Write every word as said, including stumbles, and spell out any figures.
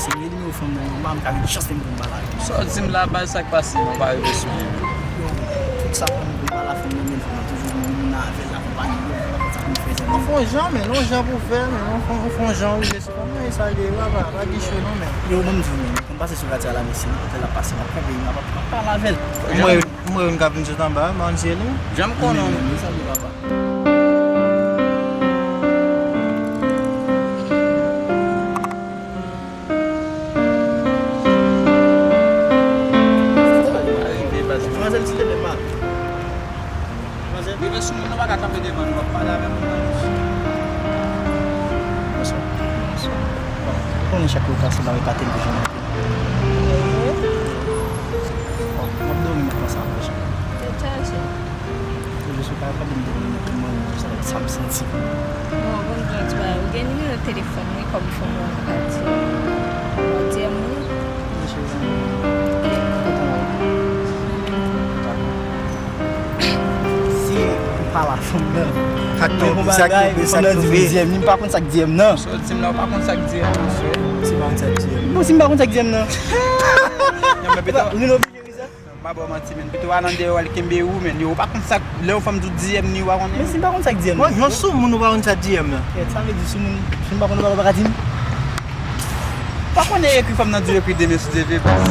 Se li nimewo fanm nan, mwen pa menm ka jwenn chans menm pou m pale avè l. Sa w di m la, baz, sa k pase, non, pa rive sou mwen. Yo, tout sa pou m pale a fanm nan, men fanm nan toujou gen yon moun avè l, l akonpaye yo, mwen pa konn sa pou m fè, zanmi. Ou fè yon jan, men, yon jan pou fè, men, ou fè, ou fè yon jan rive sou fanm nan, e sa l ye, papa, pa gen cho non, men. Yo, ban m di w, men, mwen konn pase sou radyo a la, men si nenpòt lè l ap pase, m ap kanpe, m ap, m ap pale avè l. Mwen, mwen, yon ka vin sot anba, m pa konn si e li. Janm konnen. Men, men, men, sa l ye, papa. Manzèl, ti tete mal. Manzèl, rive sou moun nan, pa ka kanpe devan nou, w ap pale avè moun nan. Bonswa. Bonswa. Bon, ou konnen chak lè w pase la, w epate m toujou nan pye. Bon, m ap dòmi nan konsa, bonswa. Tèt chaje. Toujou sou kay, pa vin dòmi nan pou mwen, sa, sa m santi. Bon, bon, bon, ti bagay. Ou gen nimewo telefòn mwen, kòm fò mwen ka di. Mwen di mwen. Mesye, zanmi. Si ou pa la fanm nan. Sa k tonbe, sa k tonbe, sa k tonbe. Di m, di m, m pa konn sa k di m nan. Sa w di m la, ou pa konn sa k di m nan, frè. Si pa konn sa k di m. Bon, si m pa konn sa k di m nan. Non, men pito. Ou vin oblije rizè. M pa ba w manti, men pito w al andeyò, w al kenbe ou, men ou pa konn sa, lè yon fanm di w di m ni, ou pa konnen. Men si m pa konn sa k di m. Mwen, yon soumoun ou pa konn sa k di m nan. Kèt, sa vle di soumoun, si m pa konn, ou pa ka di m. Ou pa konnen ekri fanm nan di w ekri demen sou T V, baz.